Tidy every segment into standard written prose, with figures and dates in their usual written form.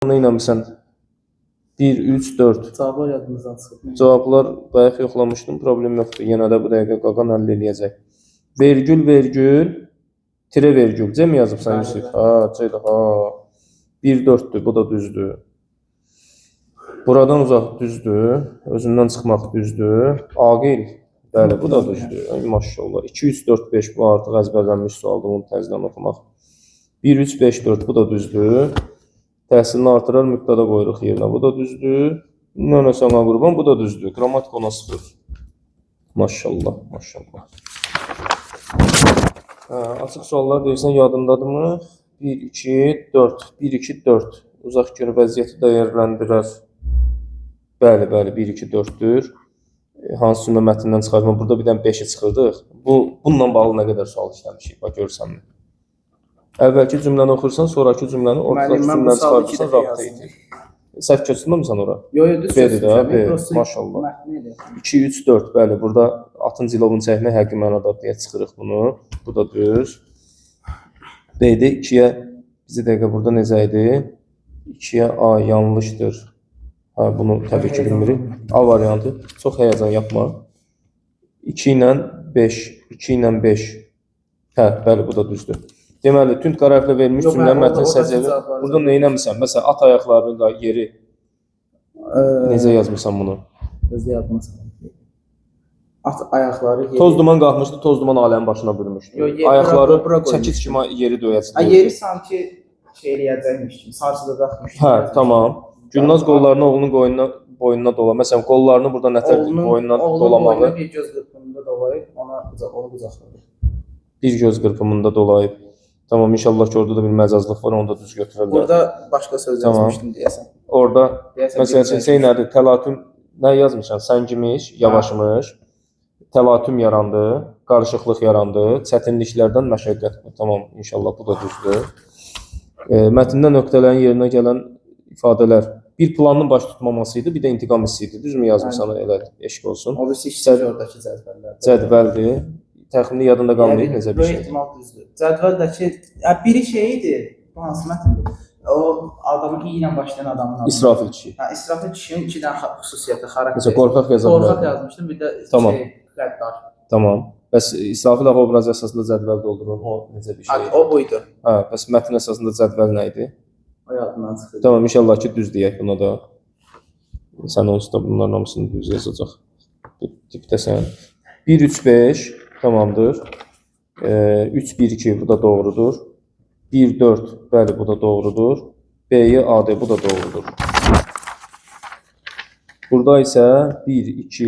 Nə eləmisən? 1, 3, 4. Cavablar yadımızdan çıxıb. Cavablar bayaq yoxlamışdım, problem yoxdur. Yenə də bu dəqiqə qaqan həll eləyəcək. Vergül, vergül, tire vergül. C mi yazıbsan Bəli, Yusif? bəli. Ha, C-dir. Ha. 1, 4-dür, bu da düzdür. Buradan uzaq düzdür. Özündən çıxmaq düzdür. Aqil. Bəli, bu da düzdür. Ay, maşallah. 2, 3, 4, 5 bu artıq əzbərlənmiş sualdır, bunu təzədən oxumaq. 1, 3, 5, 4 bu da düzdür. Təhsilini artırar, mübtəda qoyuruq yerinə. Bu da düzdür. Nənə sənə qurban, bu da düzdür. Qrammatik ona sıfır. Maşallah, maşallah. Hə, açıq suallar deyirsən yadındadırmı? 1, 2, 4. 1, 2, 4. Uzaq gün vəziyyəti dəyərləndirər. Bəli, bəli, 1, 2, 4-dür. Hansı cümlə mətndən çıxartma? Burada bir dənə 5-i çıxırdıq. Bununla bağlı nə qədər sual işləmişik, bax görsənmi? Əvvəlki cümləni oxuyursan, sonrakı cümləni ortadakı Müəllim, mən bu cümləni sualı iki çıxartırsan, dəfə rabitə yazdım. itir. Səhv köçürməmisən ora? Yo, yo, düz B-dir də, köçmüşəm. B, Prosta maşallah. mətni elə. 2, 3, 4, bəli, burada atın cilovunu çəkmək həqiqi mənada deyə çıxırıq bunu. Bu da düz. B-də 2-yə, bizi dəqiqə burada necə idi? 2-yə A yanlışdır. Hə, bunu təbii ki bilmirik. A variantı. Çox həyəcan yapma. 2 ilə 5, 2 ilə 5. Hə, bəli, bu da düzdür. Deməli, tünd qara hərflə verilmiş Yox, cümlənin hə, mətn oradakı səciyyəvi. cavabları Burada nə etmisən? Məsələn, at ayaqlarını da yeri necə yazmısan bunu? Özü yadıma salım. At ayaqları yeri. Toz duman qalxmışdı, toz duman aləmin başına bürümüşdü. Yo, Ayaqları bura qoymuşdu. çəkic kimi yeri döyəcdi. Ha, yeri sanki şey eləyəcəkmiş kimi, sarsıdacaqmış kimi. Hə, tamam. Gülnaz qollarını oğlunun qoynuna boynuna dola. Məsələn, qollarını burada nətər boynuna Oğlunun dolamağı boynuna bir göz qırpımında dolayıb ona onu qucaqladı. bir göz qırpımında dolayıb. Tamam, inşallah ki, orada da bir məcazlıq var, onu da düz götürərlər. Burada başqa söz Tamam. yazmışdım deyəsən. Orada Deyəsən məsəl bir üçün şey nədir? Təlatüm nə yazmışan? Səngimiş, yavaşımış. Təlatüm yarandı, qarışıqlıq yarandı, çətinliklərdən məşəqqət. Tamam, inşallah bu da düzdür. Mətndə nöqtələrin yerinə gələn ifadələr bir planın baş tutmaması idi, bir də intiqam hissi idi. Düzmü yazmısan elə eşq olsun. O birisi işsizlik oradakı cədvəllərdə. Cədvəldir. Təxmini yadında qalmayıb Yəqin necə bir böyük şeydir. ehtimal düzdür. Cədvəldəki hə, biri şey idi. Bu hansı mətndir? O adamın i ilə başlayan adamın adı. İsrafil kişi. Hə, İsrafil kişinin iki dənə xüsusiyyəti, xarakteri. Məsələn, qorxaq yaza Qorxaq bilərdim. yazmışdım, bir də Tamam. şey, qəddar. Tamam. Bəs İsrafil ağa obrazı əsasında cədvəl doldurun. O necə bir Ha, şey? o buydu. Hə, bəs mətn əsasında cədvəl nə idi? O yadımdan çıxdı. Tamam, inşallah ki düz deyək buna da. Sən onsuz da bunların hamısını düz yazacaq. Tipdəsən. 1 3 5 tamamdır. 3 1 2 bu da doğrudur. 1 4 bəli bu da doğrudur. B-y AD bu da doğrudur. Burada isə 1 2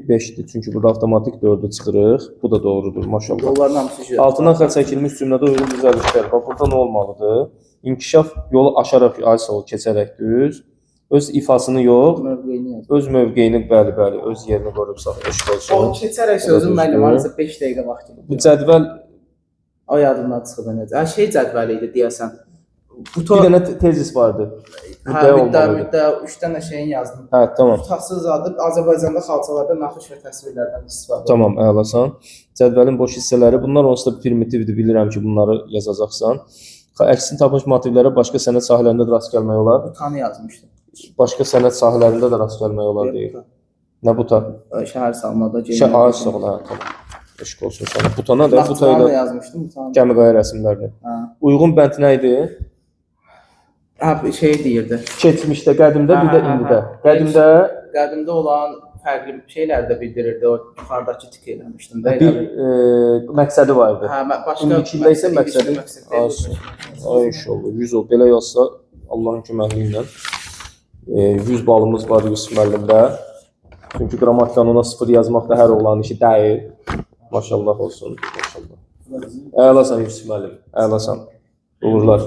5-dir. Çünki burada avtomatik 4-ü çıxırıq. Bu da doğrudur maşallah. Onların hamısı şey. Altından xətt çəkilmiş cümlədə uyğun düzəlişlər. Bax burada nə olmalıdır? İnkişaf yolu aşaraq, ay sağ ol, keçərək düz. Öz ifasını yox, Mövqeyini yaz. öz mövqeyini, bəli, bəli, öz yerini qoruyub saxla, eşq O olsun. keçərək sözün düzdür. müəllim hardasa 5 dəqiqə vaxt Bu getdi. cədvəl O yadımdan çıxdı necə. Hə, şey cədvəli idi deyəsən. Buta bir dənə tezis vardı. hə, Müddəa müddəa, olmalı idi. müddəa 3 dənə şeyin yazdım. Hə, tamam. Tutasız adı Azərbaycanda xalçalarda naxış və təsvirlərdən istifadə. Tamam, əlasan. Cədvəlin boş hissələri, bunlar onsuz da primitivdir, bilirəm ki, bunları yazacaqsan. Əksini tapmış motivlərə başqa sənət sahələrində də rast gəlmək olar. Butanı yazmışdım. Başqa sənət sahələrində də rast gəlmək olar deyir. Nə buta? Şəhər salmada. Şə, ay sağ ol, hə, tamam. Eşq olsun sənə. Butana da, buta Naxçıvanı da ilə yazmışdım. Butanı. gəmi qaya rəsmlərini. Hə. Uyğun bənd nə idi? Hə, şey deyirdi. Keçmişdə, qədimdə, bir də Hə, hə, indidə. hə. Qədimdə Qədimdə olan fərqli şeylər də bildirirdi. O yuxarıdakı tik eləmişdim də. bir Elə bil. məqsədi var idi. Hə, başqa İndikində isə məqsədi məqsəd deyil. Ay inşallah 100 ol. Belə yazsa Allahın köməkliyi ilə 100 balımız var Yusuf müəllimdə. Çünki qrammatikanı ona 0 yazmaq da hər oğlanın işi deyil. Maşallah olsun. Maşallah. Əlasan Yusuf müəllim. Əlasan. Uğurlar.